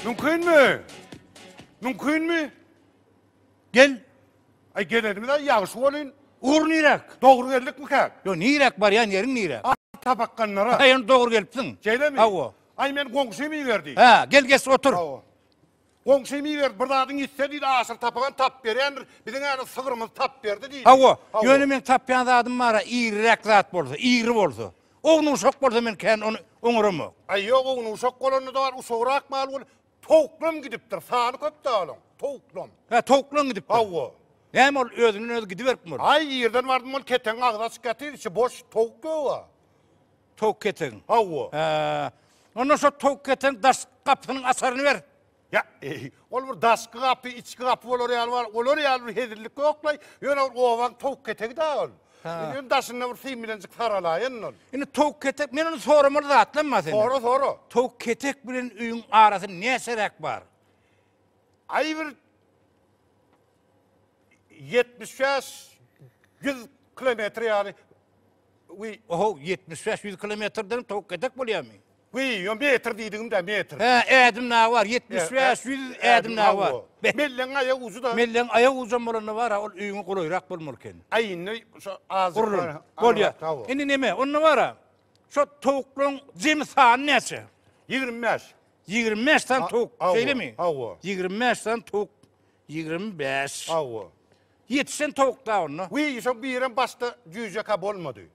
Mümkinmi? Mümkinmi? Gel. Aý gelenimiz-ä ýagşy bolyn. Ugur niräk? Dogry geldikmikäk? Ýo, niräk barýan ýeriň niräk? A tabakganlara. Hä, ýöne dogry gelipsiň. Şeýlemi? Hawa. Aý men goňşym iberdi. Hä, gel geç otur. Hawa. Goňşym iberdi, bir zadyň ýitse diýdi, Aşyr tapagan tap berýändir, biziň äli sygrymyzy tap berdi diýdi. Hawa, ýöne meň tapýan zadym bar-a, iriräk zat bolsa, iri bolsa. Ownuşak bolsa men kän ony oňaramok. Aý ýok, ownuşak bolanda-da bar, uşagrak mal bol, towuklam gidipdir, sany köp-dä olaň, towuklam. Hä, towuklam gidipdir. Hawa. Näme ol özünden özi gidiberipmi ol? Aý, irden bardym ol ketegiň agzy açyk ýatyr, içi boş, towuk ýog-a. Towuk ketegiň. Hawa. Hä. Onda şo towuk ketegiň daşky gapysynyň açaryny ber. Ýa, eý, ol bir daşky gapy, içki gapy bolar ýaly bar, olar ýaly bir hezillik ýok-laý. Ýöne ol obaň towuk ketegi-dä ol. Hä. Indi daşynda bir sim bilenjik saralaýyn ol. Indi towuk ketek, men ony soramaly zatlam bar senden. Sora, sora. Towuk ketek bilen öýüň arasy näçeräk bar? Aý bir 75, 100 kilometr ýaly. Wiý. Oho, 75, 100 kilometrden towuk ketek bolýarmy? Wiý, ýo metr diýdigim-dä, metr. Hä, ädim nagy bar, 75, 100 ädim nagy bar. Mellegiň aýak ujy-da. Mellegiň aýak ujam bolanda bar-a, ol öýüňe golaýrak bolmaly eken. Aý, indi şo azajyk. Gurlan. Bolýar. Indi neme, onda bar-a, şo towuklaryň jemi sany näçe? 25. 25 sany towuk, şeýlemi? Hawa. 25 sany towuk, 25. Hawa. Ýetişen towuk-da onda. Wiý, şoň birem başda jüýjek-ä bolmady.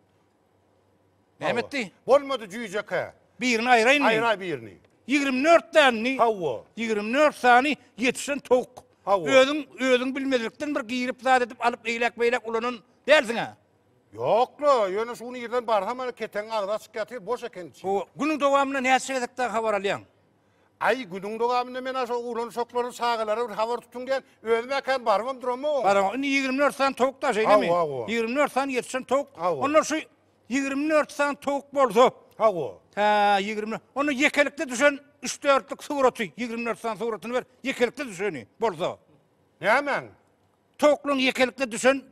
Näme etdi? Bolmady jüýjek-ä. Birini aýraýynmy? Aýraý birini. 24 dänini? Hawa. 24 sany ýetişen towuk. Hawa. Özüň, özüň bilmezlikden bir girip zat edip alyp eýläk-beýläk ulanan dälsiň-ä? Ýok-la, ýöne şu gün irden barsam ana ketegiň agzy açyk ýatyr, boş eken içi. Hawa, günüň dowamynda näçe gezek dagy habar alýaň? Aý, günüň dowamynda men-ä şo oglan uşaklaryň çagalara bir habar tutuň diýen, özüm-ä kän barybam duramok oňa. Baraňok. Indi 24 sany towuk-da, şeýlemi? Hawa, hawa. 24 sany ýetişen towuk. Hawa. Onda şu 24 sany towuk bolsa. Hawa. Hä, 20. Onda ýekelikde düşen üç-dörtlük suraty, 24 sany suratyny ber, ýekelikde düşeni bolsa. Nämäň? Towuklaryň ýekelikde düşen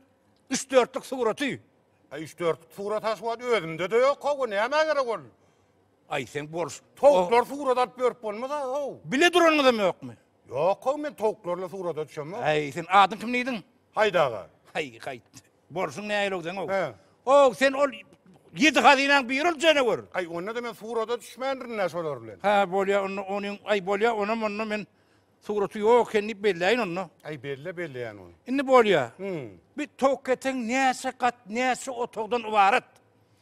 üç-dörtlük suraty. Aý, üç-dörtlük surat-a şu wagt özümde-de ýok, hawa, nämä gerek ol? Aý, seň boluş. Towuklar surat alyp ýörüp bolmaz-a, how. Bile duranyňyzam ýokmy? Ýok, how, men towuklarla surata düşemok. Aý, sen adyň kim diýdiň? Haýt aga. Haý, haýt. Bolşuň nähili-ow seň-ow? Hä. Ow, sen ol ýedi hazynaň biri ol janawer. Aý, onda-da men surata düşmändirin-dä şolar bilen. Hä, bolýa, onda onyň, aý, bolýa, onam onda men Suraty ýok eken diýip belläýin onda. Aý belle belleýän ony. Indi bolýa. Bir towuk ketegiň näçe gat, näçe otagdan ybarat?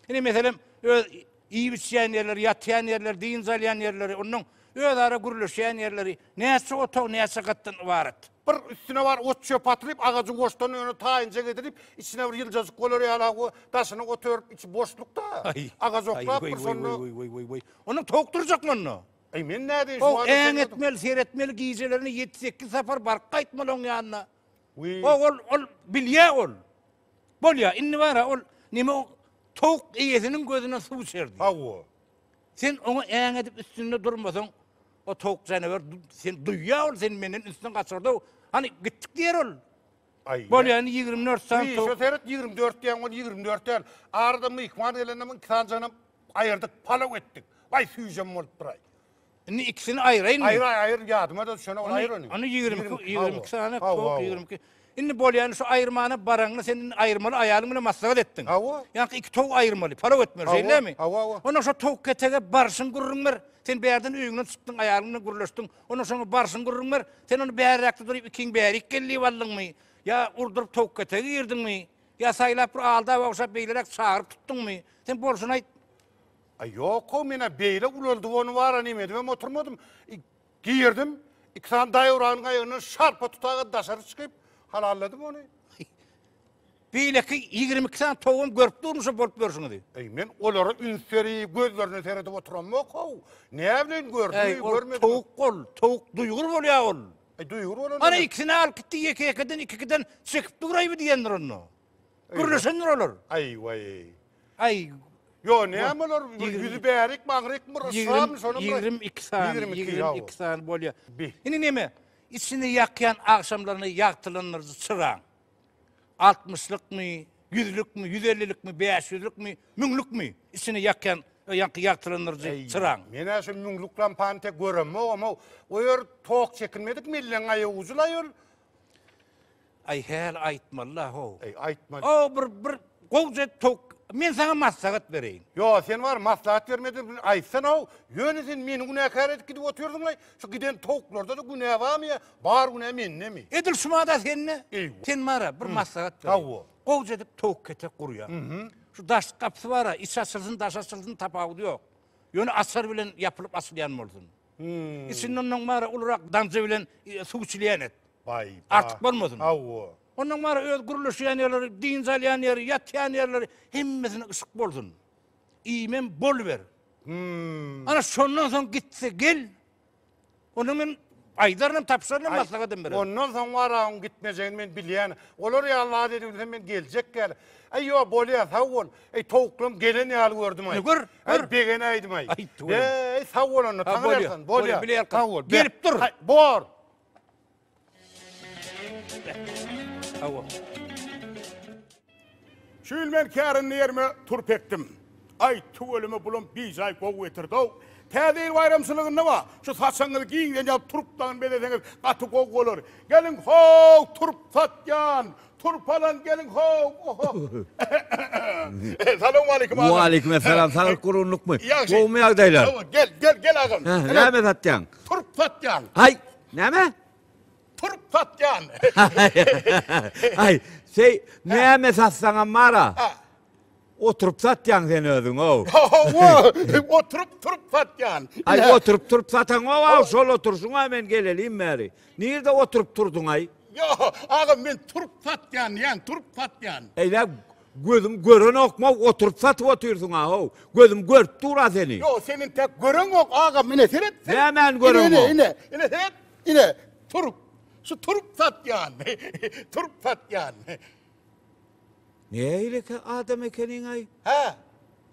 Ine meselem, öz iýip içýän ýerleri, ýatýan ýerleri, dynç alýan ýerleri, onnoň özara gürleşýän ýerleri näçe otag, näçe gatdan ybarat? Bir üstüne bar ot çöp atylyp, agajyň goşdan öňüne taýynja gedilip, içine bir ýyljajyk bolar ýaly agy daşyny ot örüp, içi boşlukda. Agaç oklap bir şonda. Waý waý waý waý. Onnoň towuk durjakmy onda? Eý, men nädeýin şu O wada sen äňetmeli, seretmeli, gijelerine ýedi-sekiz sapar baryp gaýtmaly oň ýanyna. Wiý. O ol ol bilýä ol. Bolýa, indi bar-a ol neme o towuk eýesiniň gözünden suw içer diýýär. Hawa. Sen oňa äňedip üstünde durmasaň, o towuk janawer sen duýýa ol seni menden üstünden gaçyrdy. Hany gitdik diýer ol. Aý. Bolýa indi 24 sany Wiý, towuk. şo seret 24 diýýäň, ol 24 däl. Arada myhman gelende muň iki sanjagynam Aýyrdyk, palaw etdik. Waý süýjem bolupdyr-aý. Indi ikisini aýraýynmy? Aýyr, aýyr, ýadyma-da düşenok, ony aýyr ony. Ony 22, 22 sany towuk, 22. Indi bolýany şu aýyrmana baraňda sen indi aýyrmaly aýalyň bilen maslahat etdiň. Hawa. Ýaňky iki towuk aýyrmaly, palaw etmeli, şeýlemi? Hawa, hawa. Onda şo towuk ketege barşyň gürrüň ber. Sen bärden öýüňden çykdyň, aýalyň bilen gürleşdiň. Onda şoňa barşyň gürrüň ber. Sen ony bärräkde durup ikiň bärik gel diýip aldyňmy? Ýa urduryp towuk ketege girdiňmi? Ýa saýlap bir aldap-ogşap beýleräk çagyryp tutduňmy? Sen bolşuny aýt. Aý ýok-ow, men-ä beýle ulaldyp ony bar-a neme edibem oturmadym. Girdim, iki sany daýawragynyň aýagyndan şarpa tutaga daşary çykyp, halalladym ony. Beýleki 22 sany towugam görüp durmy şo bolup ýörşüňizi? Eý, men olara üns berip, gözlerine seredip oturamok-ow. Näbileýin gördümi, Eý, ol görmedimi? towuk ol, towuk duýgur bolýar ol. Eý, duýgur bolan. Ana ikisini alyp gitdi, ýeke-ýekeden, iki-ikiden çekip duraýby diýendir onda. Gürleşendir olar. Aý, waý. Aý. Ýo, näme olar? Ýüzi bärik, maňryk bir yslamyş, onuň bir. 22 sany, 22 sany bolýar. Bi. Indi näme? Içini ýakýan agşamlaryna ýagtylandyryjy çyraň. Altmyşlykmy, ýüzlükmi, ýüz ellilikmi, bäş ýüzlükmi, müňlükmi? Içini ýakýan. Ýaňky ýagtylandyryjy çyraň. Men-ä şu müňlük lampany tek göremogam-ow. O ýer tok çekilmedik milleň aýagujy-la ýol. Aý häli aýtmaly-la how. Eý aýtmaly. O bir bir gowja tok men saňa maslahat bereýin. Ýo sen bar maslahat bermeden bir aýtsana-ow. Ýöne sen meni günäkär edip gidip otyrdyň-laý. Şu giden towuklarda-da günä barmy ýa bar günä mendemi? Edil şumada sende. Eý. Sen bar-a bir maslahat bereýin. Hawa. Gowja edip towuk ketek gurýaň. Şu daş gapysy bar-a içi açylsyn daşy açylsyn tapawudy ýok. Ýöne açar bilen ýapylyp açylýan bolsun. Içinde ondan bar-a ulurak damja bilen suw içilýän et. Baý. Artyk bolmasyn. Hawa. Ondan bar öz gürleşýän ýerleri, dynç alýan ýeri, ýatýan ýerleri hemmesine yşyk bolsun. Iýmem bol ber. Ana şondan soň gitse gel. Onda men aýdarynam, tapyşarynam, maslahatam bererin. Ondan soň bar oň gitmejegini men bilýän. Olar ýaly zat edibilsem men geljek ýaly. Aý ýo bolýa sag bol. Eý towuklam gelen ýaly gördüm aý. Gör, gör. Aý begenäýdim aý. Aý tüweleme. Eý sag bol onda Taňryýalkasyn. Bolýa. Sag bol. Gelip dur. Bor. Hawa. Şu ýyl men kärende ýerime turp ekdim. Aý, tüweleme bulam bijaý gowy getirdi-ow. Täze ýyl baýramçylygynda bar, şu saçagyňyzy giňden ýazyp turp dagyny bezeseňiz gaty gowy bolar. Geliň how, turp satýan, turp alan geliň how, oho. Salowmaleýkim agam. Waleýkim essalam, saglyk gurgunlykmy? Ýagşy. Gowumy ýagdaýlar? Hawa, gel, gel, gel agam. Hä, näme satýaň? Turp satýan. Haý, näme? Turp satýan. Aý, şeý, näme satsaňam bar-a. Ha. Oturyp satýaň sen özüň-ow. Hawa, oturyp turup satýan. Aý, oturyp turup sataňok-aw, şol oturyşyň-a men gelelim bäri. Nirde oturyp turduň-aý? Ýo, agam, men turup satýan diýýän, turup satýan. Eý-lä, Gözüm görenokmow oturyp satyp otyrsyň-a-how. Gözüm görüp dur-a seni. Ýok, sen entäk göreňok agam, ine seret. Nämäni göreňok? Ine, ine, ine seret, ine, turup, şu turup satýan, turup satýan. Nähili adam ekeniň-aý? Hä?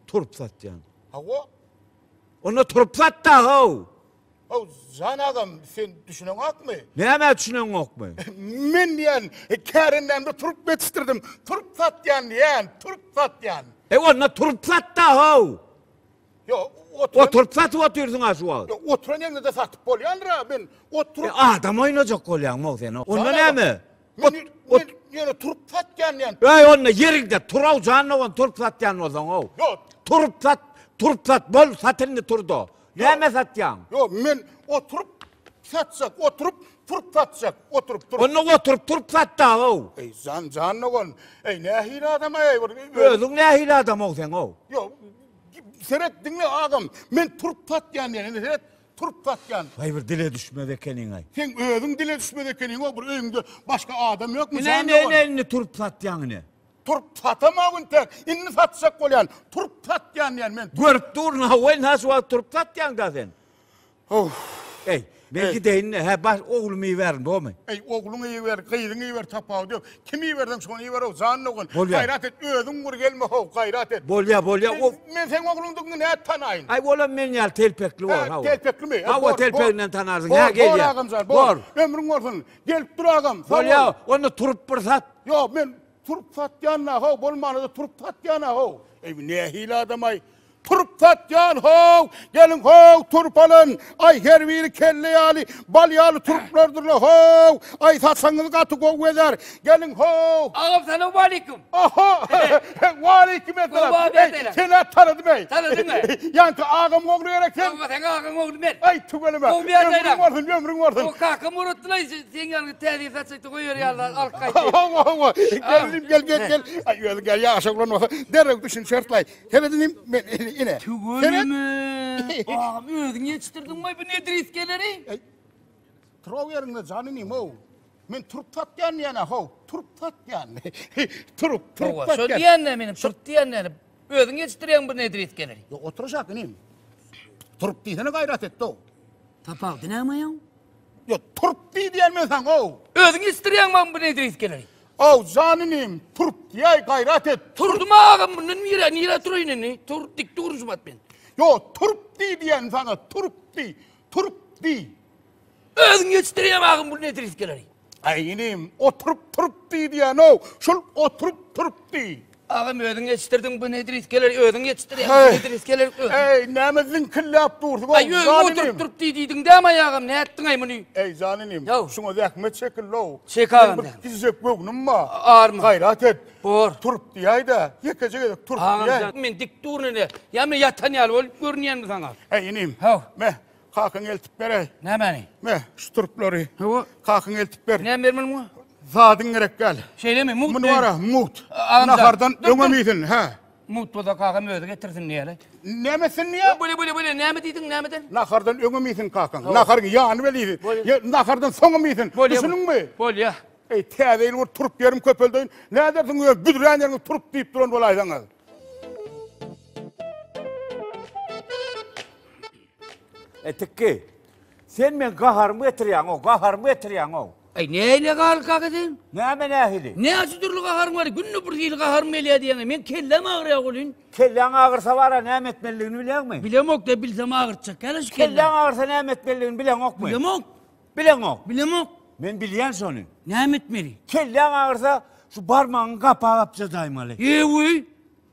Turup satýan. Hawa. Onda turup sat-da-how. Haw, jan agam, sen düşüneňokmy? Nämä düşüneňokmy? Men diýýän, kärendämde turup ýetişdirdim. Turup satýan diýýän, turup satýan. E, onda turup sat-da, how! Ýok, oturan... Oturyp satyp otyrsyň-a şu wagt. Ýok, oturan ýeriňde-de satyp bolýandyr-a, men oturyp... E, adam oýnajak bolýaň-ow sen. Onda näme? Men, men ýöne turup satýan diýýän. Eý, onda ýeriňde tur-ow, jan dogan, turup satýan bolsaň-ow. Ýok. Turup sat, turup sat, bol, sat indi tur-da. Näme satýaň? Ýok, men oturyp satjak, oturyp turup satjak, oturyp turup. Onda oturyp turup sat-da-ow. Eý, jan, jan dogan, eý, nähili adam-aý, bir. Özüň nähili adam-ow sen-ow? Ýok, seret, diňle agam, men turup satýan diýen, indi seret, turup satýan. Waý, bir dile düşmez ekeniň-aý. Seň özüň dile düşmez ekeniň-ow, bir öýüňde başga adam ýokmy, jan dogan? Ine, ine, indi turup satýaň ine. Turup satamok intek, indi satjak bolýan. Turup satýan diýen men. Görüp durun hawa indi şu wagt turup satýaň-da sen. Of. Eý, men gideýin-de, hä, baş oglumy iberin, bormy? Eý, ogluňy iber, gyzyňy iber, tapawudy ýok. Kimi iberseň şony iber-ow, jan dogan. Bolýar. Gaýrat et, özüň bir gelme-how, gaýrat et. Bolýar, bolýar. Men, men seň ogluňdygyňy nädip tanaýyn? Aý, olam men ýaly telpekli bor, hawa. Telpeklimi? Hawa, telpeginden tanarsyň. Hä, gelýär. Bor, bor agam jan, bor. Ömrüň bolsun. Gelip dur agam, sag bol. Bolýar, onda turup bir sat. Ýok, men turup satýan-a how, bolmanda-da turup satýan-a how. Eý, bu nähili adam-aý? Turup satýan how, geliň how, turup alyn. Aý, her biri kelle ýaly, bal ýaly turuplardyr-la how. Aý, saçaňyz gaty gowy gezer. Geliň how. Agam, salowmaleýkim. Oho! Waleýkim essalam. Gowy Eý, sen-ä tanadym-eý. Tanadyňmy? Ýaňky agamyň ogly gerek sen? Hawa, seň agaň ogly men. Aý, tüweleme. Gowy ýagdaýlar. Ömrüň bolsun, ömrüň bolsun. O kakam ugratdylaý, seň ýanyňa täze saçakda goýar ýaly alyp gaýtdy. Hawa, hawa. Gel inim, gel, gel, gel. Aý, özüň gel, ýaş oglan bolsa, derrew düşünişeris-laý. Seret inim, men ine. Tüweleme. Agam, özüň ýetişdirdiňmi bu nedriskeleri? Eý, turaw ýeriňde jan inim-ow. Men turup satýan diýen-ä, how, turup satýan. Turup, turup Hawa, şol satýan. diýen-dä meniň, turup diýen-dä. Özüň ýetişdirýäň bu nedriskeleri. Ýok, oturyşak inim. Turup diýsene gaýrat et-ow. Tapawudy näme aýaň? Ýok, turup diý diýen men saňa-ow. Özüň ýetişdirýäň maňa bu nedriskeleri. Ow, jan inim, turup diýäý, gaýrat et. Turdum agam, mundan nirä, nirä turaýyn indi? Tur, dik durun şu bat men. Ýok, turup diý diýen saňa, turup diý, turup diý. Özüň ýetişdirýäň agam bu nedriskeleri. Aý inim, oturyp turup diý diýen-ow, şol oturyp turup diý. Agam özüň ýetişdirdiň bu nedris geler özüň ýetişdirýäň bu nedris geler özüň. Eý näme ziňkilläp dursuň Aý özüň oturyp durup diý diýdiň dämi aý agam nätdiň aý muny. Eý jan inim şuňa zähmet çekildi-ow. Çek agam. Bir kiçijek göwnüm bar. Arma. Gaýrat et. Bor. Turup diýäý-de ýekeje gezek turup diýäý. Agam men dik durun ine. Ýa men ýatan ýaly bolup görünýänmi saňa? Eý inim. Haw. Me Kakyň eltip beräý. Nämäni? Me, şu turplary. Hawa. Kakyň eltip ber. Näme bermeli muňa? Zadyň gerek däl. Şeýlemi? Mugt. Muny bara, mugt. Agamjan. Nahardan Dur, öňem dur. iýsin, hä. Mugt bolsa kakam özi getirsin diýeli. Näme etsin diýýä? Bole, bole, bole, näme diýdiň, nämeden? Nahardan öňem iýsin kakaň. Naharyň ýany bilen iýsin. Ýa nahardan soňam iýsin. Bolýa. Düşündiňmi? Bolýa. Eý, täze ýyl bir turup ýerim köpeldeýin. Nädersiň öz büdrän ýeriňi turup diýip duran bolaýsaňyz. E tikgi. Sen meň gaharymy getirýäň-ow, gaharymy getirýäň-ow. Aý nähili gaharly kaka sen? Näme nähili? Näçe dürli gaharyň bar, günde bir hili gaharym gelýär diýýäň. Meň kelläm agyrýar welin. Kelläň agyrsa bara näme etmelidigini bilýäňmi? Bilemok-da, bilsem agyrtjak ýaly şu kelläm. Kelläň agyrsa näme etmelidigini bileňokmy? Bilemok. Bileňok. Bilemok. Men bilýän şony. Näme etmeli? Kelläň agyrsa şu barmagyňy gapa gapjadaýmaly. Eý-weý.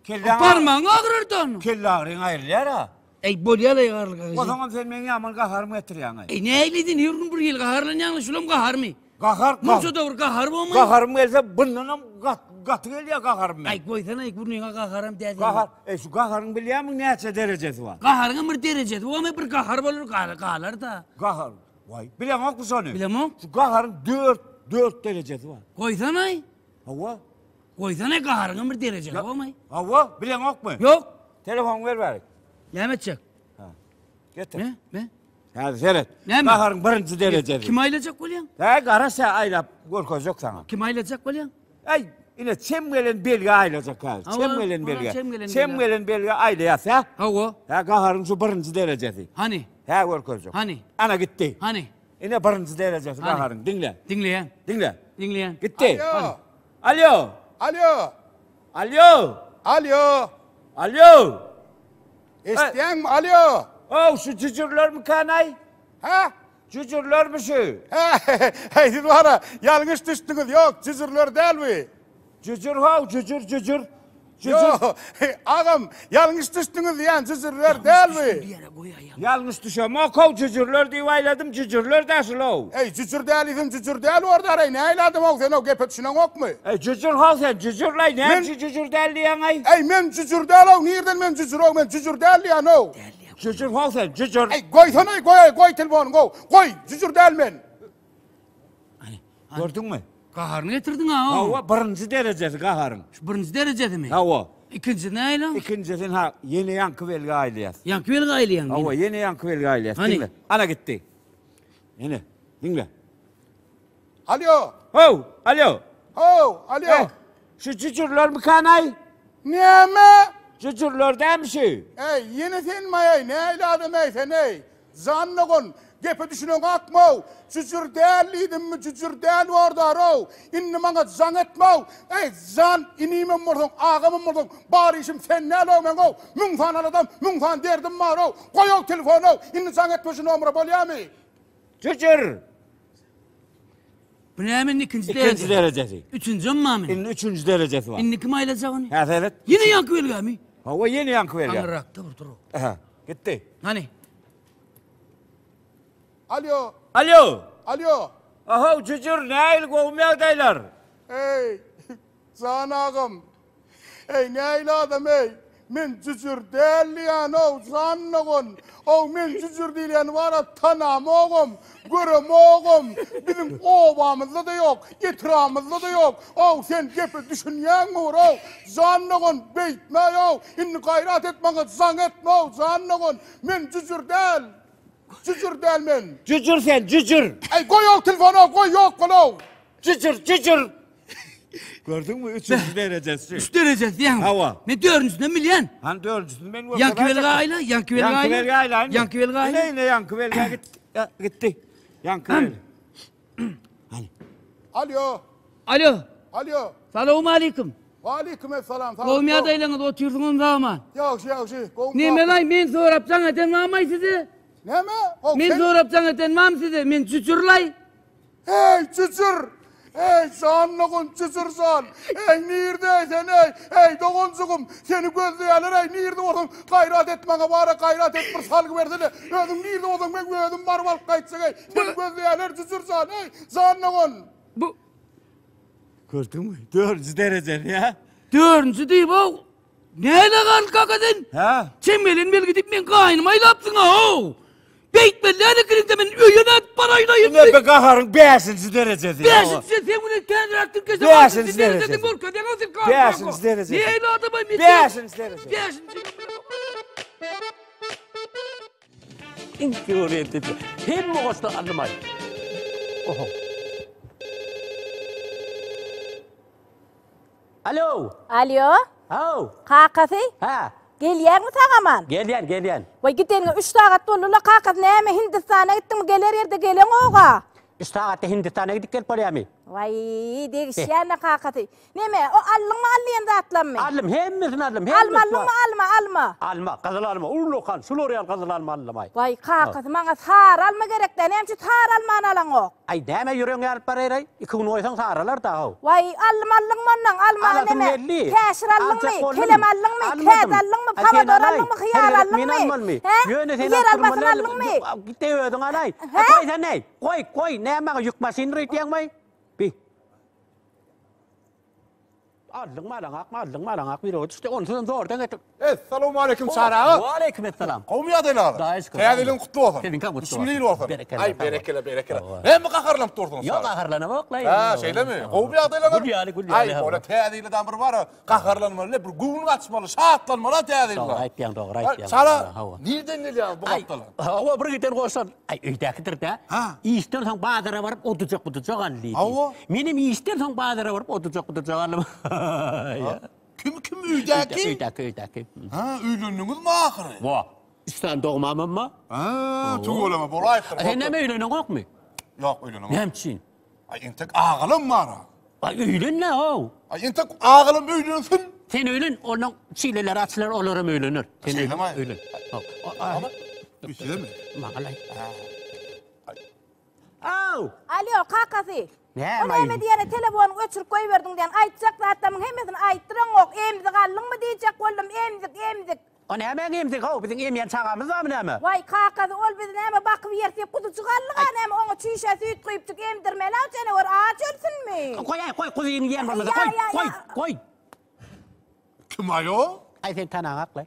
Kelläň Barmagyň agyrar da onuň. Kelle agyryň aýrylýar-a. Eý, bolýar-aý garlyk aga. Ozaňam sen meň ýaman gaharymy getirýäň-aý. Eý, nähili sen her gün bir hili gaharlanýaň-la, şulam gaharmy? Gahar, Munça-da bir gahar bormy? Gaharym gelse bundanam gaty gelýär gaharym meň. Aý, goýsana-aý, burnuňa gaharam däl seniň. Gahar, eý, şu gaharyň bilýärmiň näçe derejesi bar? Gaharyňam bir derejesi bormy, bir gahar bolar, galar-da. Gahar, waý, bileňokmy şony? Bilemok. Şu gaharyň dört, dört derejesi bar. Goýsana-aý. Hawa. Goýsana gaharyňam bir derejesi bolmaý. Hawa, bileňokmy? Ýok. Telefonyňy ber bärik. Näme etjek? Ha. Getir. Ne? Ne? Häzir seret. Näme? Gaharyň birinji derejesi. Kim aýlajak bolýaň? Hä, gara sen aýlap görkezjek saňa. Kim aýlajak bolýaň? Äý, ine çem gelen belgi aýlajak häzir. Çem gelen belgi. Çem gelen belgi aýlaýas, hä? Hawa. Hä, gaharyň şu birinji derejesi. Hany? Hä, görkezjek. Hany? Ana gitdi. Hany? Ine birinji derejesi gaharyň. Diňle. Diňleýän. Diňle. Diňleýän. Gitdi. Alýo. Alýo. Alýo. Alýo. Alýo. Alýo. Eşitýäňmi? Alýo. Ow, şu jüjürlermikänaý? Hä? Jüjürlermi şu? Heý, siz bara ýalňyş düşdüňiz. Ýok, jüjürler däl bu. Jüjür how, jüjür, jüjür. Jüjür. Ýok, agam, ýalňyş düşdüňiz diýýän, jüjürler däl bu. Ýalňyş düşemok how, jüjürler diýip aýladym, jüjürler dä şul-ow. Eý, jüjür däl diýsem, jüjür däl bordareý, nähili adam-ow sen-ow, gepe düşüneňokmy? Eý, jüjür how sen, jüjürlaý, näme üçin jüjür däl diýýäň-aý? Eý, men jüjür däl-ow, nirden men jüjür-ow, men jüjür däl diýýän-ow. Jüjür how sen, jüjür. Eý, goýsana-eý, goý-aý, goý telefonyňy-ow, goý, jüjür däl men. Gördüňmi? Gaharyny getirdiň-a. Hawa, birinji derejesi gaharyň. Şu birinji derejesimi? Hawa. Ikinjisi nähili? Ikinjisini ha, ýene ýaňky belgi aýlaýas. Ýaňky belgi aýlaýaň? Hawa, ýene ýaňky belgi aýlaýas. Hany? Diňle. Ana gitdi. Ene, diňle. Alýo. How, alýo. How, alýo. Eh, şu jüjürlermikanaý? Näme? Jüjürler dämi şu? Eý, ýene senmi-aý, nähili adam-eý sen-eý? Jan dogan, gepe düşüneňakm-ow, jüjür däl diýdimmi, jüjür däl bordar-ow, indi maňa jaň etme-ow, eý, jan inimem bolsaň, agamam bolsaň, bar işim sen däl-ow meň-ow, müň sany aladam, müň sany derdim bar-ow, goý-ow telefony-ow, indi jaň etme şu nomera bolýamy? Jüjür! Bu näme indi ikinji derejesi? Ikinji derejesi. Üçünjem barmy? Indi üçünji derejesi bar. Indi kim aýlajak ony? Hä, seret. Ýene ýaňky belgämi? Hawa, ýene ýaňky belgä. Aňyrrakda bir dur. Aha, gitdi. Hany? Alýo. Alýo. Alýo. Ahow, jüjür, nähili gowumy ýagdaýlar? Eý, jan agam. Eý, nähili adam eý. Men jüjür däl diýýän-ow, jan dogan. Ow, men jüjür diýilýäni bar-a tanamogam, göremogam. Biziň obamyzda-da ýok, etrabymyzda-da ýok. Ow, sen gepe düşünýäňmi bir-ow? Jan dogan, beýtmäý-ow. Indi gaýrat et maňa jaň etme-ow, jan dogan. Men jüjür däl. Jüjür däl men. Jüjür sen, jüjür. Eý, goý-ow telefony-ow, goý, ýok bol-ow. Jüjür, jüjür. Gördüňmi üçünji derejesi. Üç derejesi diýýäňmi? Hawa. Men dördünjisini bilýän. Hany dördünjisini men görkezäýjek. Ýaňky belgi aýla, ýaňky belgi aýla. Ýaňky belgi aýlaýynmy? Ýaňky belgi aýla. Ine, ine ýaňky belgä gitdi. Gitdi. Ýaňky belgi. Hany. Alýo. Alýo. Alýo. Salowmaleýkim. Waleýkim essalam. Gowmy ýagdaýlaryňyz otyrsyňyzmy sagman? Ýagşy, ýagşy. Gowmy? Nemelaý men sorap jaň eden barmaý size? Näme? Men sorap jaň eden barmy size? Men jüjürlaý. Heý, jüjür! Eý, jan dogan, Jüjür jan! Eý, nirde sen, eý? Eý, doganjygym, seni gözleýärler, eý, nirde bolsaň, gaýrat et maňa, bar-a, gaýrat et, bir salgy bersene. Özüň nirde bolsaň, men özüm baryp alyp gaýtjak, eý. Seni gözleýärler, Jüjür jan, eý, jan dogan! Bu Gördüňmi? Dördünji derejesi, hä? Dördünji diýip-ow. Näle galdy kaka sen? Hä? Sen gelen belgi diýip men gaýnymy aýlapsyň how. Beýtmeli däl ekeniňde men öýe nädip baraýyn aý Ine bu gaharyň bäşinji derejesi. Bäşinji sen bilen täzeräk tirkeşe Bäşinji derejesi. Görkezýäň sen gaharyň. Bäşinji derejesi. Näle adam aý men. Bäşinji dereje. Bäşinji. Iň teoriyeti. Hemme goşda almay. Oho. Alo. Alo. Haw. Kakasy? Ha. Gelýäňmi sag-aman? Gelýän, gelýän. Waý gideniňe 3 sagat boldy-la kakasy näme Hindistana gitdiňmi geler ýerde geleňoga. 3 sagatda Hindistana gidip gelip bolýamy? Waý degişýän-de kakasy. Neme, o aldyňmy al diýen zatlammy? Aldym, hemmesini aldym, hemmesini. Alma aldyňmy, alma, alma. Alma, gyzyl alma, ullakan, şular ýaly gyzyl alma aldym-aý. Waý, kakasy, maňa sary alma gerek-dä, näme üçin sary almany alaňok? Aý, näme ýüregiň ýaryp baraýraý, iki gün goýsaň saralar-da-how. Waý, aldym aldyňmy onnoň, alma Alasym neme, geldi. käşir aldyňmy, Aljak boldum. kelem aldyňmy, Almadym. kädi aldyňmy, Aý, sen pomidor alaý. aldyňmy, Her hyýar gezek men aldyňmy? almalymy? Hä? Ýöne sen Ýer alyp almasyny durmaly. aldyňmy? Git-de özüň alaý. Hä? Goý sen-eý, goý, goý, näme maňa ýük maşynydyr öýdýäňmi? Bi. Aldyňmy alaňakmy, aldyňmy alaňakmy ýürege düşdi. Onsuzam zordan getir. Essalawmaleýkim Çary aga. Waleýkim essalam. Gowumy ýagdaýlaryňyz? Hudaýa şükür. Täze ýylyň gutly bolsun. Siziňkem gutly bolsun. Düşümli ýyl bolsun. Berekella. Aý berekella, berekella. Näme gaharlanyp dursuňyz Ýok, Çary? gaharlanamok-laý. Hä, şeýlemi? Gowumy ýagdaýlaryňyz? Gül ýaly, gül ýaly. Aý, bolýa, täze ýyla bir bar-a, gaharlanmaly, bir göwün açmaly, şatlanmaly täze ýylda. Dogry aýtýaň, dogry aýtýaň. Çary, Hawa. nirden gelýäňiz bu Aý, gapdala? hawa, bir giden goşan. Aý, öýdäkidir-dä. Ha. Işden soň bazara baryp odujak-budujak al diýdi. Hawa. Menem işden soň bazara baryp odujak-budujak aldym. Kim, kim öýdäki? Öýdäki, öýdäki. Ha, öýlendiňizmi ahyry? Wa, üç sany dogmamam bar. Ha, tüweleme bolaýypdyr. Sen näme öýleneňokmy? Ýok, öýlenemok. Näme üçin? Aý, entek agalam bar-a. Aý, öýlen-le-ow. Aý, entek agalam öýlensin. Sen öýlen, onnoň çileleri açylar, olaram öýlener. Sen Şeýlemi? öýlen. Ama, Üstüme. Maňa-laý. Aw! Alýo, kakasy. Näme O näme diýene telefonyňy öçürip goýberdiň diýen. Aýtjak zatlarymyň hemmesini aýtdyraňok. Emzik aldyňmy diýjek boldum, emzik, emzik. O nämäň emzigi how, biziň emýän çagamyz barmy näme? Waý, kakasy, ol bizi näme bakyp ýer diýip guzujyk aldyk-a näme, oňa çüýşä süýt guýupjyk emdirmeli-aw janawer, aç ölsünmi? Goý-aý, goý, guzyny iýen bolmasa, goý, goý, goý. Kim-aý o? Aý, sen tanaňak-laý.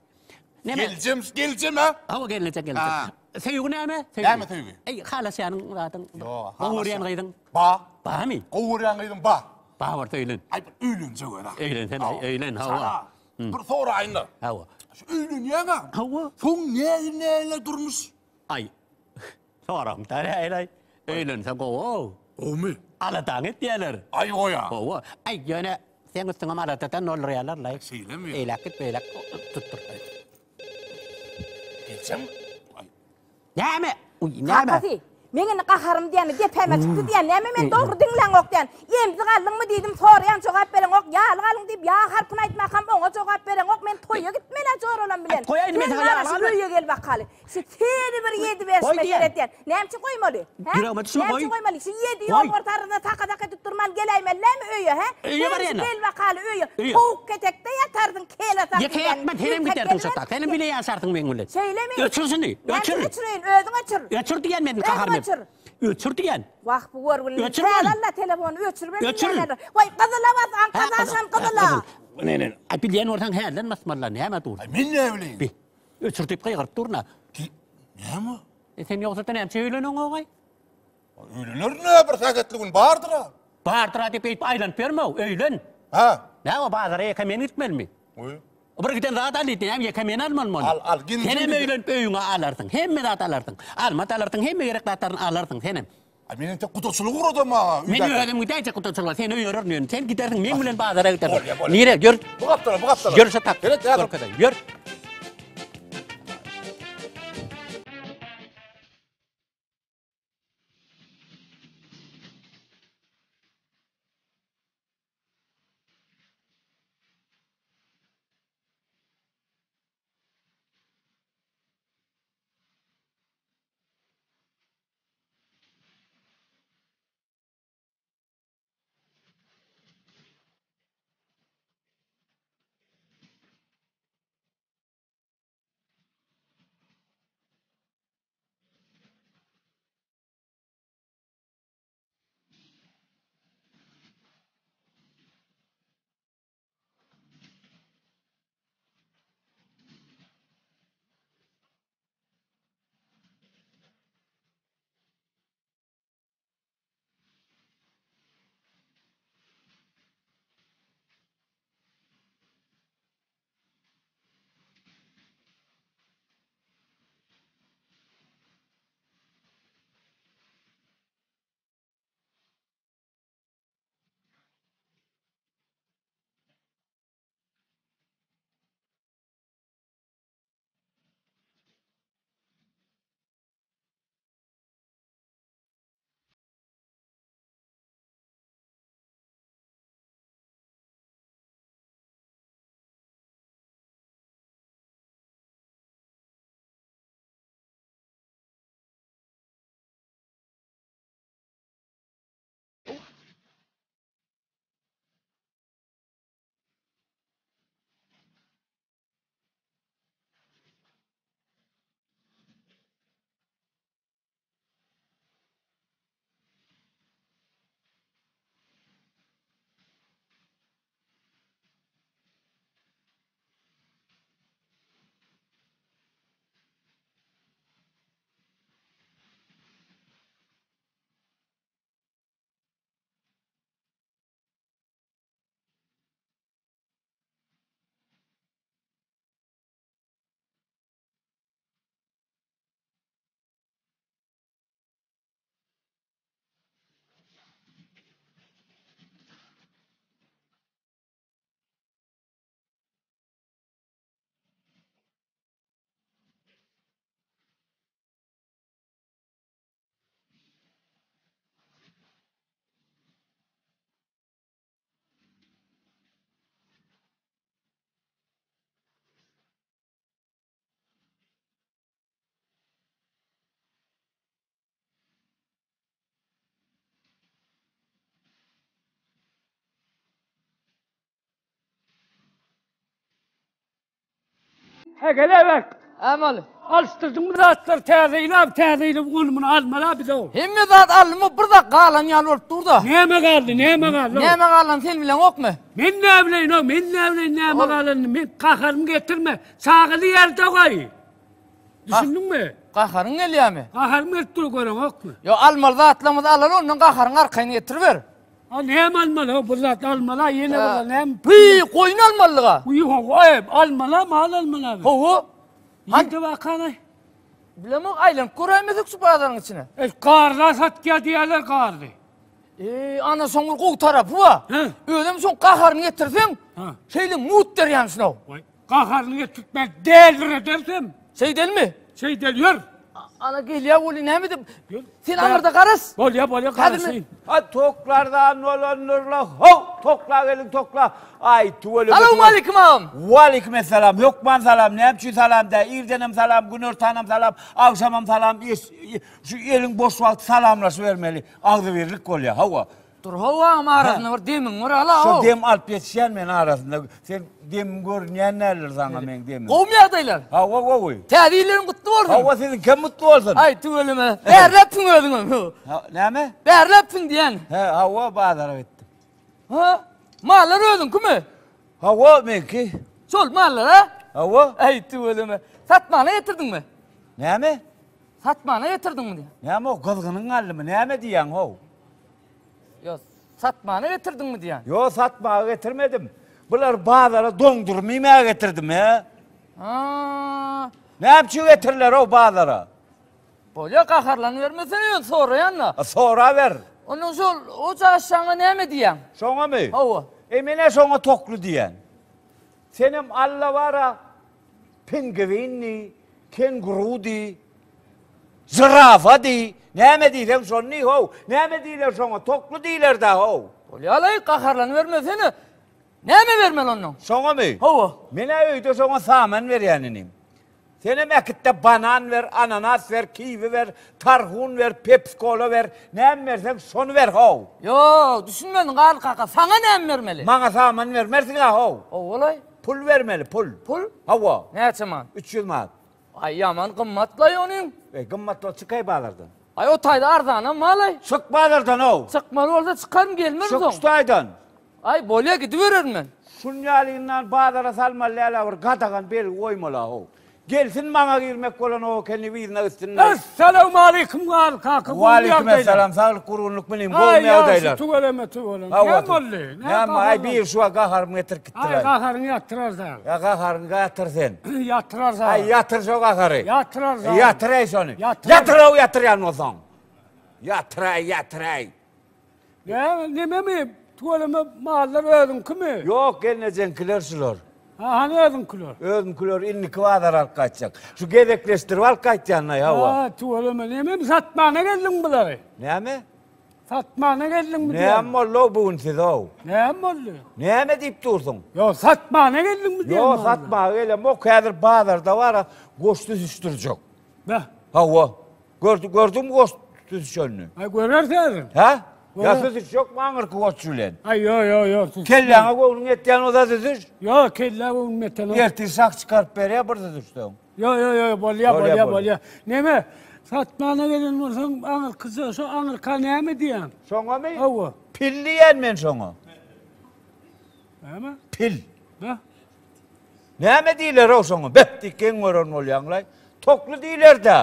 Näme? Geljem, geljem-ä? Hawa, gelnejek, gelnejek. Söýgi näme? Näme söýgi? Eý, halaşýanyň zadyň. Ýok, Gowy görýän gyzyň. Ba. Barmy? Gowy görýän gyzym ba. Ba bolsa öýlen. Aý, bir öýlenjek öz-ä. Öýlen sen, öýlen, hawa. Bir soraýyn-da. Hawa. Şu öýlenýäň-ä. Hawa. Soň nähili-nähili durmuş? Aý, soraň-da nähili-aý. Öýlense gowy-ow. Gowumy? Aladaňy etýärler. Aý, goý-a. Hawa. Aý, ýöne seň üstüňem aladadan doldurýarlar-laý. Şeýlemi? Eýläk git, beýläk tutdur. Gelseň. Aý. Näme? Uý, näme? Kakasy, meň indi gaharym diýýän, depäme çykdy diýýän, näme meni dogry diňläňok diýýän. Emzik aldyňmy diýdim, soraýan jogap bereňok, ýalyk alyň diýip, ýa harpyny aýtmakam oňa jogap bereňok, men toýa gitmel-ä joralam bilen. Goýaýyn men Sen saňa gara ýalyk şu alma. öýe gel bakaly. Şu seni bir ýedi Goý berşime diýýän. seretýän. Näme üçin goýmaly? Hä? Ýüregime düşme, Näme goý. üçin goýmaly? Şu ýedi Goý. ýol ortarynda taka-taka edip durman geläýmelilämi öýe, hä? Öýe Sen şu barýan-a. gel bakaly öýe. Öýe. Towuk ketekde ýatarsyň, kele sak Ýeke diýýän. ýatma, senem Ýürek gidersiň gelmez. şo tak. Senem bile ýaşarsyň meň bilen. Şeýlemi? Öçür şuny, Näme öçür. öçüreýin, özüň öçür. Öçür diýýän men Özüň gaharymy. öçür. Öçür diýýän. Wah, bu görgüli. Öçür Täze ol. alla telefony öçürip Öçür. Waý, gyzyla bas, Hä, aňkaz gyzyl, aşan hä, gyzyla. gyzyl. Ne, ne, aý, bilýän bolsaň hälden basmaly-la, näme dur? Aý, men näme bileýin? Bi, öçür diýip gygyryp dur-na. Ki, näme? E, sen ýogsa-da näme üçin öýleneňok-aý? Öýlenerin-ä, bir sähetli gün bardyr-a. Bardyr-a diýip beýdip aýlanyp ýörme-ow, öýlen. Hä? Näme, bazara ýeke men gitmelimi? Goý. Bir giden zat al diýdi, näme ýeke men almalymy ony? Al, al, gin. Senem öýlenip öýüňe alarsyň, hemme zat alarsyň. Alma-da alarsyň, hemme gerek zatlaryny alarsyň senem. Aý, men entek gudaçylyk ugradam maňa. Men özüm gidäýjek gudaçylyga, seni öýererin ýöne. Sen gidersiň, meň bilen bazara gidersiň. Bolýa, bolýa. Nire, ýör. Bu gapdala, bu gapdala. Ýör şu tak. Seret, häzir. Görkezeýin, ýör. He gele bek. Amaly. Alşdyrdyňmy zatlary täze ýyl abi täze ýylyň ony-muny almaly-a biz ow. Hemme zat aldymy bir zat galan ýaly bolup dur-da. Näme galdy näme galdy ow. Näme galany sen bileňokmy? Men näbileýin ow men näbileýin näme galanyny men gaharymy getirme çagaly ýerde goý. Düşündiňmi? Gaharyň gelýärmi? Gaharym gelip dur göreňokmy? Ýo almaly zatlarymyzy alaly ondan gaharyňy arkaýyn getiriber. A näme almaly o bir zat almaly a ýene bir zat näme? Pyý goýun almalyga. Uý hawa e, almaly mal almaly abi. Hawa. Hadi bakana. Bilemok aýlanyp göräýmesek şu bazaryň içine. E garla satýa diýerler garly. E ana soň bir gowy tarapy bar. Özem soň gaharyny getirseň, şeýle mut berýän şunaw. Gaharyny getirtmez däliredersem. Şeýdelmi? Şeýdel ýör. Ana gelýär weli näme edip? Sen aňyrda garaş. Bolýa bolýa garaşaýyn. Ha toklardan bolandyrla how tokla geliň tokla. Aý tüweleme. Salowmaleýkim agam. Waleýkim essalam. Hökman salam. Näme üçin salam dä? Irdenem salam, günortanam salam, agşamam salam. Şu eliň boş wagty salamlaşybermeli. Agzybirlik bolýar. Hawa. Dur how agam arasynda bir demiň bir ala how. Şo dem alyp ýetişýän men arasynda. Sen demim görünýän däldir saňa meň demim. Gowmy ýagdaýlar? Hawa gowy. Täze ýyllaryň gutly bolsun. Hawa siziňkem gutly bolsun. Aý tüweleme. Bärläpsiň özüňem. Näme? Bärläpsiň diýen. He hawa bazara gitdim. Ha? Mallar özüňkimi? Hawa meňki. Şol mallar ha? Hawa. Aý tüweleme. Satmana getirdiňmi? Näme? Satmana getirdiňmi diýýän. Näme o gyzgynyň galdymy? Näme diýýäň how? Ýo, satmana getirdiňmi diýýän. Ýo, satmaga getirmedim. Bular bazara doňduryp iýmäge getirdim, he? Ha. Näme üçin getiriler o bazara? Bolýa gaharlanybermesene ýöne soraýan-da. A soraber. Ondan şol o jaşaňa näme diýýäň? Şoňamy? Hawa. E men-ä şoňa tokly diýýän. Senem Alla bara Pingwin diý, kenguru diý, žirafa diý, näme diýseň şony diý how. Näme diýler şoňa, tokly diýler-dä how. Bolýa-laý, gaharlanybermesene. Näme bermeli onnoň? Şoňamy? Hawa. Men-ä öýde şoňa saman berýän inim. Senem äkit-de banan ber, ananas ber, kiwi ber, tarhun ber, pepsi-kola ber, näme berseň şony ber how. Ýok, düşünmedim Garly kaka, saňa näme bermeli? Maňa saman bermersiň-ä how. Hawa-laý. Pul bermeli, pul. Pul? Hawa. Näçe manat? 300 manat. Aý, ýaman gymmat-laý onyň. Eý, gymmat bolsa çykaý bazardan. Aý, o taýda arzanam bar-laý. Çyk bazardan-ow. Çykmaly bolsa çykaryn, gelmerin soň. Çyk şu taýdan. Aý, bolýa, gidibererin men. Şun ýalyndan bazara salmaly däl-ä bir gadagan belgi goýmaly-how. Gelsin maňa girmek bolan o ekeni yzyna gitsin-le. Essalawmaleýkim Garly kaka, gowy Waleýkim ýagdaýlar. esselam, saglyk gurgunlyk bilim, Aý, gowmy ýagşy, ýagdaýlar? tüweleme, tüweleme. Hawa, Näme boldy? Näme Näme, aý gaharlan? bir şu gaharymy getirip Aý, gitdiler. gaharyňy ýatyrar sag. Ýa gaharyňy ýatyr sen. Ýatyrar sag. Aý, ýatyr şo gahary. Ýatyrar sag. Ýatyraý şony. Ýatyrar. Ýatyr-ow ýatyrýan bolsaň. Ýatyraý, ýatyraý. Näme, nememi? Tüweleme mallar özüňkimi? Ýok, gelnejeňkiler şular. Ha, hany özüňkiler? Özümkiler indiki bazara alyp gaýtjak. Şu gezekleşdirip alyp gaýtýan-laý, hawa. Ha, tüweleme, nememi satmana geldiň bulary? Näme? Satmana geldiňmi diýýän. Näme boldy-ow bu gün size-ow? Näme boldy? Näme diýip dursuň? Ýok, satmana geldiňmi diýýän. Ýok, satmaga gelemok. Häzir bazarda bar-a, goş süzüşdirjek. Beh. Hawa. Gördü, gördüňmi goş süzüşenini? Aý göreris häzir. Hä? Ýa süzüşjekmi aňyrky goç bilen? Aý ýo ýo ýo. Kelläňe göwnüň ýetýän bolsa süzüş. Ýo, kellä göwnüm ýetenok. Ertir şah çykaryp berýär bir süzüşseň. Ýo ýo ýo, bolýa bolýa bolýa. Neme? Satmana gelen bolsaň aňyrkyja şo aňyrka näme diýýäň? Şoňamy? Hawa. Pil diýýän men şoňa. Näme? Pil. Hä? Näme diýler-ow şoňa? Beh diýip geň gören bolýaň-laý. Tokly diýler-dä.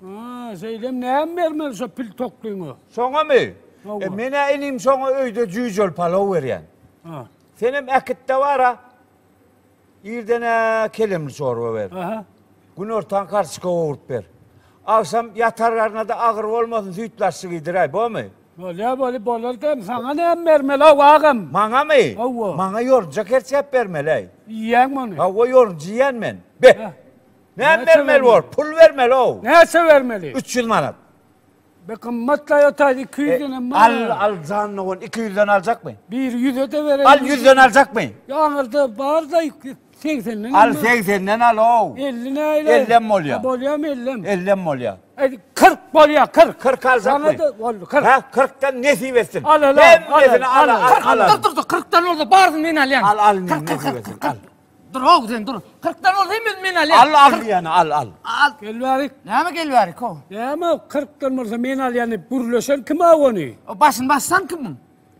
Ha, şeýdem näme bermeli şo pil toklyňa? Şoňamy? Hawa. E, men-ä inim şoňa öýde jüýjeli palaw berýän. Ha. Senem äkit-de bar-a. Irden-ä kelemli çorba ber. Aha. Günortan karçyka gowrup ber. Agşam ýatar garna-da agyr bolmasyn süýtli aşşy giydiräý, bormy? Bolýa, bolýa, bolar dem. Saňa näme bermeli-ow, agam? Maňamy? Hawa. Maňa ýorunja kerçäp bermeli-äý. Iýýäňmi ony? Hawa, ýorunja iýýän men. Be! Hä. Näme Näçe bermeli bermeli? bor? Pul bermeli-ow. Näçe bermeli? 300 manat. Be gymmat-laý o taýda 200-den hem bar. Al, al jan dogan, 200-den aljakmy? Biri ýüze-de bereýin. Al ýüzden aljakmy? Ýa aňyrda bar-da segsenden. Al segsenden al-ow. 50 näile? Ellem bolýar. Ha, bolýarmy ellem? Ellem bolýar. Ey, 40 bolýar, 40. 40 aljakmy? Sana-da boldy, 40. Ha, 40-dan nesip etsin. Al, al, al, Hemmesini al, al, al, al. al. Dur, dur, dur, 40-dan bolsa baryny men alýan. Al, al, 40, nesip 40, etsin, 40. al. Dur how sen dur. Kyrkdan bolsa hemmesini men alýan. Al al diýýän al al. Al. Gel bärik. Näme gel bärik how? Näme kyrkdan bolsa men alýan diýip gürleşen kim aw ony? O başyny bassan kimiň?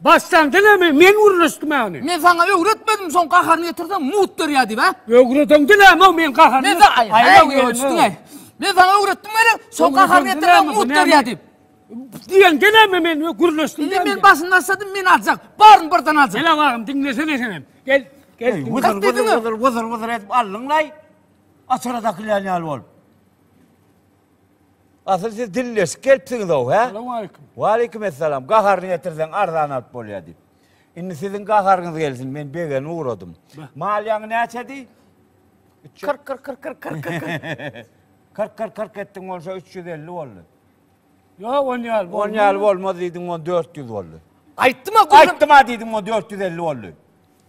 Başdan dilemi men gürleşdim ony. Men saňa öwretmedim soň gaharyny getirseň mut berýär diýip ha? Öwreden dilemi men gaharyny. Men saňa aý, Men saňa öwretdim weli soň gaharyny getirseň mut berýär diýip. Diýen geleme men gürleşdim. Indi men başyny başladym men aljak. Baryny birden aljak. Gel agam diňlesene senem. Gel. Gel. Wyzyr wyzyr wyzyr wyzyr wyzyr edip aldyň-laý. Açara dakylýan ýaly bolup. Asyl siz dilleşip gelipsiňiz-ow, hä? Salowmaleýkim. Waleýkim essalam. Gaharyny getirseň arzan alyp bolýar diýip. Indi siziň gaharyňyz gelsin, men begenip ugradym. Mal ýaňy näçedi? 40 40 40 40 40 40. 40 40 40 etdiň bolsa 350 boldy. Ýok, on ýaly bolmaz. On ýaly bolmaz diýdiň, on 400 boldy. Aýtdym-a, gürrüň. Aýtdym-a diýdiň, on 450 boldy.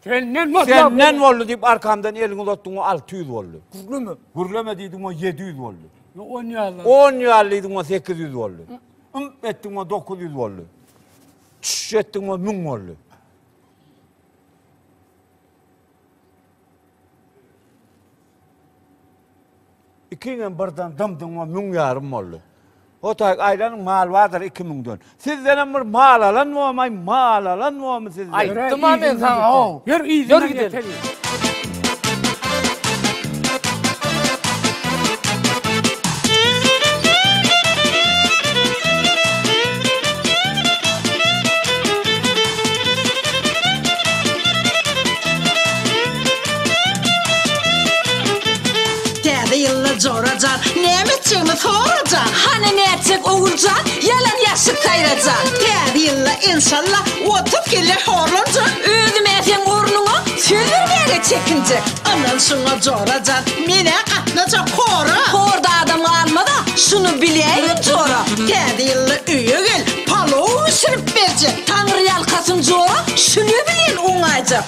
Senden bolsa. Senden boldy diýip arkamdan eliňi uzatdyň, o 600 boldy. Gürleme. Gürleme diýdiň, o 700 boldy. Ýok, on ýaly. On ýaly diýdiň, o 800 boldy. Ümp etdiň, o 900 boldy. Çüş etdiň, o 1000 boldy. Ikiňem birden dymdyň we müň ýarym boldy. O taýyk aýlanyň mal bardyr iki müňden. Sizdenem bir mal alan bomaý, mal alan bomy sizden? Aýtdym-a men saňa, how. Ýör yzyna ýeteli. Täze ýylda jorajan, näme etjegimi sorajan. Hany nätjek Oguljan, ýalan ýaşyk saýrajan. Täze ýylda enşalla 30 kelle horlanjak. Özüm-ä seň ornuňa söz bermäge çekinjek. Ynan şuňa jorajan, men-ä gatnajak hora. Horda adam galmaz-a, şuny biläýgin jora. Täze ýylda öýe gel, palow bişirip berjek. Taňryýalkasyn jora, şüne bilen oňaýjak.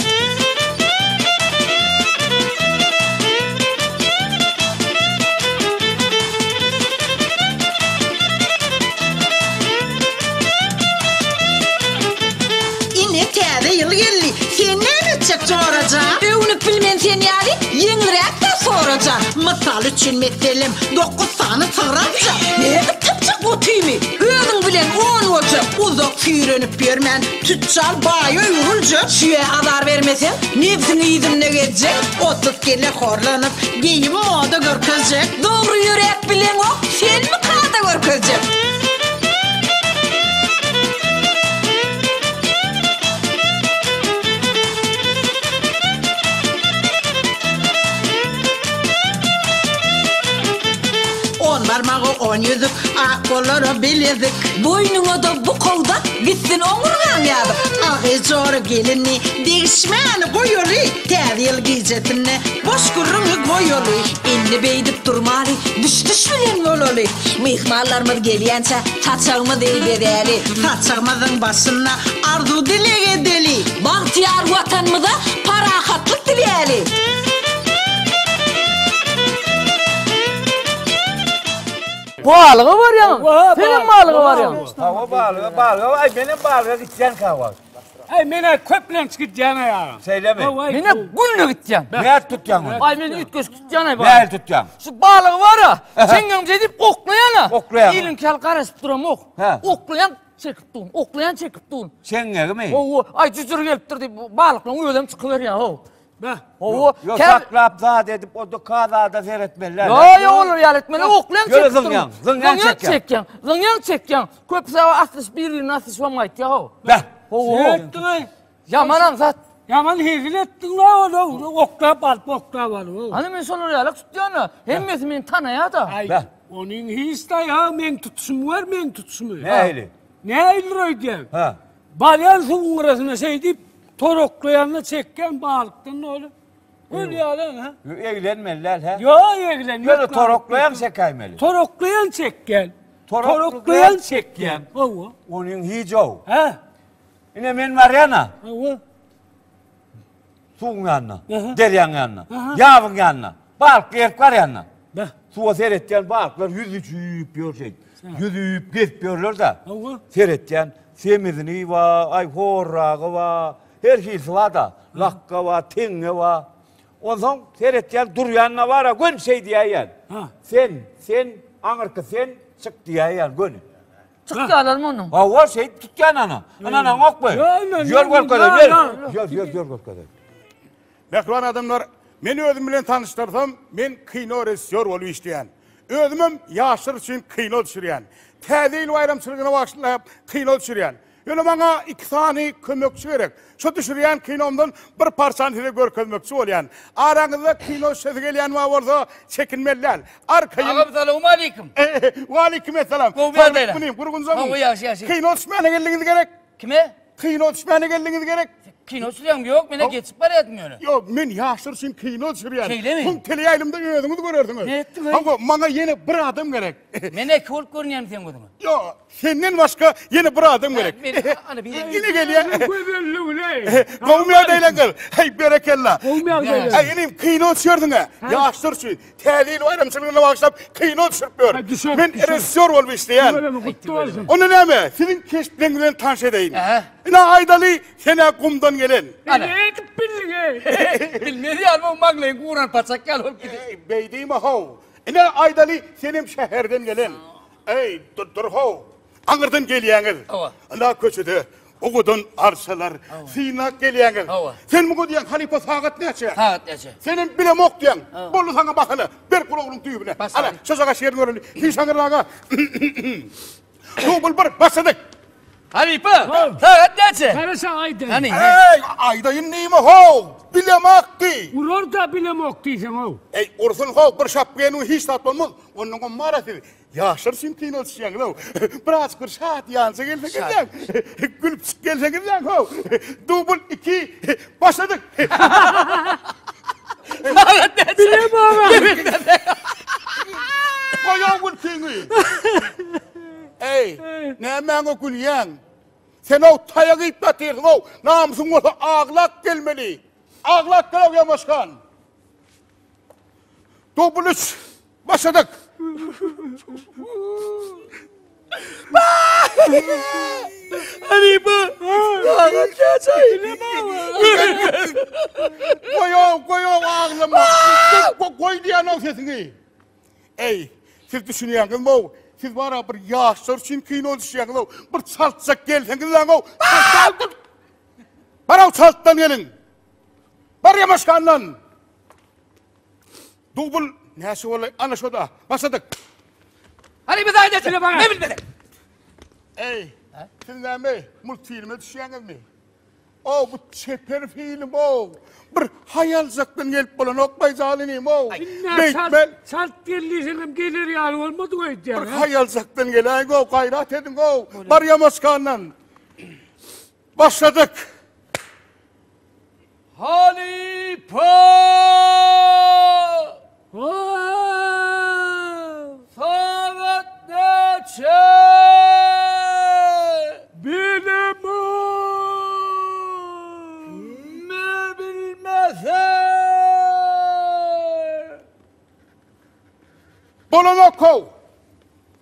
Ine täze ýyl geldi. Sen näme etjek jorajan? Öwnüp bilmen sen ýaly, ýeňilräk-dä sorajan. Mysal üçin meselem, 9 sany sygyr aljak. Nädip tapjak otymy? Özüň bilen on boljak. Uzak süýrenip ýörmän, tüçjar baýa öwrüljek. Şüýe azar bermeseň, nebsiň yzynda gezjek. 30 kelle horlanyp, geýim moda görkezjek. Dogry ýöräp bileňok, senmi kada görkezjek? On barmagy on ýüzük, ak bolara bilezik. Boýnuňa-da bukawda gitsin oňurgaň ýazyk. Agy jora gelini, degişmäni goýaly, Täze ýyl gijesinde boş gürrüňi goýaly. Indi beýdip durmaly, düş-düş bilen bolaly. Myhmanlarymyz gelýänçä saçagymyzy bezäli. Saçagymyzyň başynda arzuw-dileg edeli. Bagtyýar Watanymyza parahatlyk diläli. Balyga barýaň. Senem balyga barýaň. Hawa balyga, balyga, aý menem balyga gitýän käwagt. Aý men-ä köplenç gidýän aýagym. Şeýlemi? Men-ä günde gitýän. Nädip tutýaň ony? Aý men üýtgeşik tutýan aý balygy. Nähili tutýaň? Şu balygy bar-a, çeňňegimje edip oklaýan-a. Oklaýaň. Iliňki ýaly garaşyp duramok. Hä. Oklaýan, çekip durun. Oklaýan, çekip durun. Çeňňegimi? Hawa, aý jüjür gelipdir diýip, balyklaryň özem çykyberýär, how. Beh. Hawa. Ýok, saklap zat edip, o duka zada seretmeliler. Ýok, ýok, olar ýaly etmeli. Oklaýaň Ýöne çekip durun. zyňýaň, zyňýaň çekýäň. Çekýäň, zyňýaň çekýäň. Köpüsi aslyşyp bir-birine aslyşybam gaýtýar, how. Beh. Hawa. Etdiň-aý. Ýamanam zat. Ýaman hezil etdiň-la ony, oklap alyp, oklap alyp. Hany men şolar ýaly tutýan-a. Hemmesi meni tanaýar-da. Aý, onuň hiç daýagy meň tutuşymy gör, meň tutuşymy. Nähili? Nähilidir öýdýäň? Hä. Barýan suwuň gyrasyna şeýdip, toraklaýanda çekýän balykdan doly. Göl ýaly, hä? Eglenmeli däl, hä? Ýok, eglen. Ýöne toraklaýaň çekäýmeli. Toraklaýan çekýän. Toraklaýan çekýän. Hawa. Onuň hiç-ow. Hä? Ine men barýan-a. Hawa. Suwuň ýanyna, derýaň ýanyna, ýabyň ýanyna, balyk gerip barýan-a. Suwa seretýän balyklar ýüzüjip ýör şeýdip. Ýüzüp gezip ýörler-de. Seretýän semizini bar, aý horragy bar, her hilisi bar-da. Lakga bar, teňňe bar. Onsoň seretýän durýanyna bar-a göni şeý diýäýýän. Sen, sen, aňyrky sen çyk diýäýýän göni. Çykýarlarmy onuň? Hawa, şeýdip tutýan ana. Ynanaňokmy? Ýör görkezeýin, ýör. Ýör, ýör, ýör görkezeýin. Mähriban adamlar, men özüm bilen tanyşdyrsam, men kino režissýor bolup işleýän. Özümem ýaşlar üçin kino düşürýän. Täze ýyl baýramçylygyna bagyşlap kino düşürýän. Ýöne maňa iki sany kömekçi gerek. Şo düşürýän kinomdan bir parçany size görkezmekçi bolýan. Araňyzda kino düşesi gelýän bar bolsa, çekinmeli däl. Arkaýyn. Agam salowmaleýkim. Waleýkim essalam. Gowy ýagdaýlar. Saglyk munym, gurgunjamyň? Hawa, ýagşy, ýagşy. Kino düşmäne geldiňiz gerek? Kime? Kino düşmäne geldiňiz gerek? Kino düşürýäňmi? Ýok, men-ä geçip barýardym ýöne. Ýok, men ýaşlar üçin kino düşürýän. Şeýlemi? Soň teleýaýlymda özüňiz görersiňiz. Ne etdiň-eý? Hawa, maňa ýene bir adam gerek. Men eki bolup görünýärmi seň gözüňe? Ýok, senden başga ýene bir adam gerek. Men ana bir Ine gelýär. Gözelligine. Gowmy ýagdaýlaryňyz? Heý, berekella. Gowmy ýagdaýlar? Heý, inim, kino düşürsiň-ä. Ýaşlar üçin Täze ýyl baýramçylygyna bagyşlap kino düşürip ýör. Men režissýor bolup işleýän. Gutly bolsun. Onda näme, siziň keşpleriňiz bilen tanyş edeýin. Ine aýdaly, sen-ä gumdan gelen. Ana. Nädip bildiň-eý? Bilmez ýaly bu maňlaýyň guran paçak ýaly bolup gidip. Eý, beý diýme how. Ine aýdaly, senem şäherden gelen. Eý, dur, dur how. Aňyrdan gelýäňiz. Hawa. Ynha köçede owadan arçalar synlap gelýäňiz. Hawa. Sen muňa diýýäň, halypa sagat näçe? Sagat näçe? Senem bilemok diýýäň. Boldy saňa bahana. Ber gulagynyň düýbüne. Ana, şojagaş ýerini göreli. Hiç aňyrraga. Dubl bir, başladyk. Halypa, sagat näçe? Garaşa aýdaýyn. Hany? Eý, aýdaýyn diýme how. Bilemok diý. Urar-da bilemok diýseň-ow. Eý, ursun how, bir şapgeniň hiç zat bolmaz. Onnoňam bar-a siz. Ýaşlar üçin kino düşýäňiz-ow. Biraz bir şadyýanja gelseňiz-ä. Gülüp çykyp gelseňiz-ä, how. Dubl iki, başladyk. Goý-ow gülkiňi. Eý, nämäňe gülýäň? Sen-ow taýak iýip ýatyrsyň-ow. Namysyň bolsa aglap gelmeli. Aglap gel-ow ýamaşgan. Dubl üç. Başladyk. Halypa, sagat näçe? Goý-ow, goý-ow aglama. Goý diýýän-ow sesiňi. Eý, siz düşünýäňizmi-ow? Siz bara bir ýaşlar üçin kino düşýäňiz-ow. Bir çaltjak gelseňiz-ow. Bar-ow çaltdan geliň. Bar ýamaşgandan. Dubl näçe boldy? Ana şo-da. Başladyk. Hany biz aýdaçyny bana. Ne bilmedi? Eý, siz näme, multfilme düşýäňizmi? O, bu çeper film, o. Bir haýaljakdan gelip bolanok, Baýjan inim, o. Beýtmel. Çalt gel diýseňem geler ýaly bolmady öýdýän. Bir haýaljakdan geläýiň, o, gaýrat ediň, o. Bar ýamaşgandan. Başladyk. Halypa! Sagat näçe? Bilemok. Me bilmese. Bolanok how.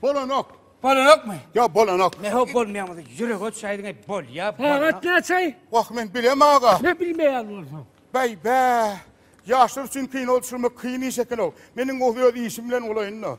Bolanok. Bolanokmy? Ýok, bolanok. Ne hop bolmaýan bolsa ýürege düşäýdiň-eý, bolýa. Sagat näçe? Wah, men bilem aga. Ne bilmeýän bolsaň. Bäý-bä. Ýaşlar üçin kino düşürmek kyn iş eken-ow. Meniň bolsa öz işim bilen bolaýyn-da.